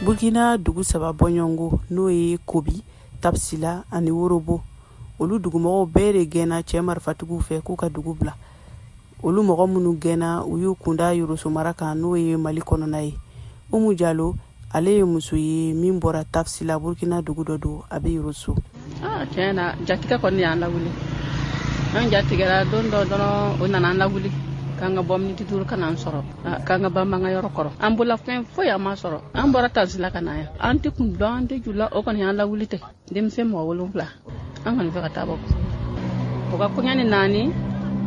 Burkina dugu saba bɔɲɔgɔnko, n'o ye Kobi, Tapsila ani Worobo, olu dugumɔgɔw bɛɛ de gɛnna cɛ marifatigiw fɛ k'u ka dugu bila. Olu mɔgɔ minnu gɛnna, u y'u kunda Yoroso mara kan, n'o ye Mali kɔnɔna ye. Umu Jalo, ale ye muso ye min bɔra Tapsila, Burkina dugu dɔ don, a bɛ Yoroso. Tiɲɛ na, jatigɛ kɔni y'an lawuli. An jatigɛra don dɔ dɔrɔn, o nana an lawuli k'an ka bɔ miniti 5 ka n'an sɔrɔ k'an ka banban ka yɔrɔ kɔrɔ. An bolola fɛn foyi an ma sɔrɔ. An bɔra Tansila ka na yan, an tɛ kun dɔn, an tɛ ju la. O kɔni y'an lawuli ten. Denmisɛn mɔgɔ 7, an kɔni fɛ ka taa bɔ o ka koɲa ni naani.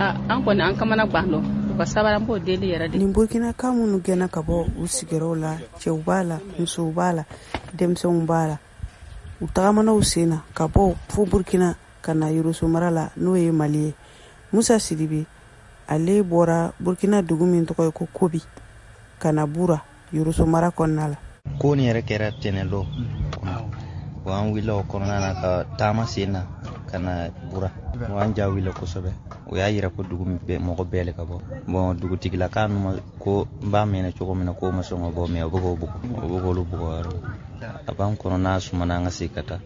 An kɔni an kamana gan dɔn, u ka sabali, an b'o deli yɛrɛ de. Nin Burkinaka minnu gɛnna ka bɔ u sigiyɔrɔw la, cɛw b'a la, musow b'a la, denmisɛnw b'a la, u tagamana u sen na ka bɔ fo Burkina ka na Yoroso mara la, n'o ye Mali ye. Musa Sidibe, ale bɔra Burkina dugu min tɔgɔ ye ko Kobi ka na Bura, Yoroso mara kɔnɔna la. Ko nin yɛrɛ kɛra tɛnɛn don. Wa an wulila o kɔnɔna na ka taama sen na ka na Bura. Wa an ja wulila kosɛbɛ. O y'a yira ko dugu bɛɛ mɔgɔ bɛɛ le ka bɔ. Bɔn, dugutigilaka ninnu ko n b'a mɛnɛ cogo min na, k'o ma sɔn ka bɔ, mɛ o bɛ k'o bugɔ, o bɛ k'olu bugɔ yɔrɔ. A b'an kɔnɔ n'a sumana, an ka segin ka taa.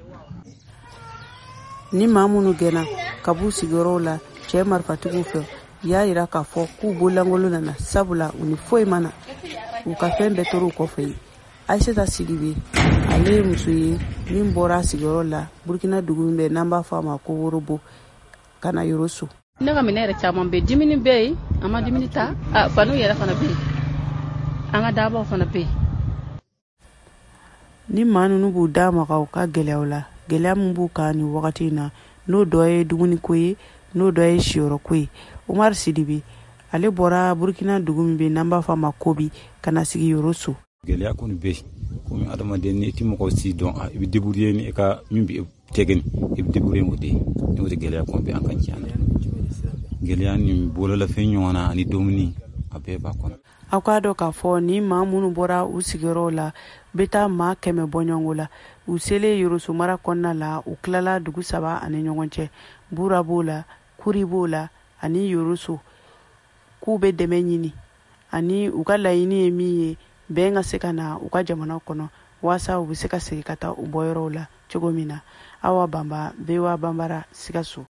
Ni maa minnu gɛnna ka b'u sigiyɔrɔw la cɛɛ marifatigiw fɛ, u y'a yira k'a fɔ k'u bololankolon nana, sabula u ni foyi ma na, u ka fɛn bɛɛ tor'u kɔfɛ yen. Aisata Sidibe, ale ye muso ye min bɔra a sigiyɔrɔ la Burkina dugu min bɛ n'an b'a fɔ a ma ko Worobo ka na Yoroso. Ne ka minɛ yɛrɛ caman bɛ yen, dumuni bɛ yen, an ma dumuni ta, faniw yɛrɛ fana bɛ yen, an ka dabaw fana bɛ yen. Ni maa ninnu b'u da maga u ka gɛlɛyaw la, gɛlɛya min b'u kan nin wagati in na, n'o dɔ ye dumuniko ye, n'o dɔ ye siyɔrɔko ye. Umar Sidibe, ale bɔra Burkina dugu min bɛ n'an b'a fɔ a ma Kobi ka na sigi Yoroso. Gɛlɛya kɔni bɛ yen, komi adamaden n'i ti mɔgɔ si dɔn, i bɛ débrouiller ni i ka min bɛ tɛgɛ nin, i bɛ débrouiller o de ye. Ni o de gɛlɛya kɔni bɛ an kan tiɲɛ na, gɛlɛya ni bololafɛn ɲɔgɔn na ani dumuni, a bɛɛ b'a kɔnɔ. Aw k'a dɔn k'a fɔ ni maa minnu bɔra u sigiyɔrɔw la bɛ taa maa 100 bɔɲɔgɔnko la. U selen Yoroso mara kɔnɔna la, u tilala dugu saba ani ɲɔgɔn cɛ: Bura b'o la, Kuri b'o la ani Yoroso, k'u bɛ dɛmɛ ɲini ani u ka laɲini ye min ye, bɛn ka se ka na u ka jamana kɔnɔ, waasa u bɛ se ka segin ka taa u bɔyɔrɔw la cogo min na. Awa Banba, VOA Banbara, Sikaso.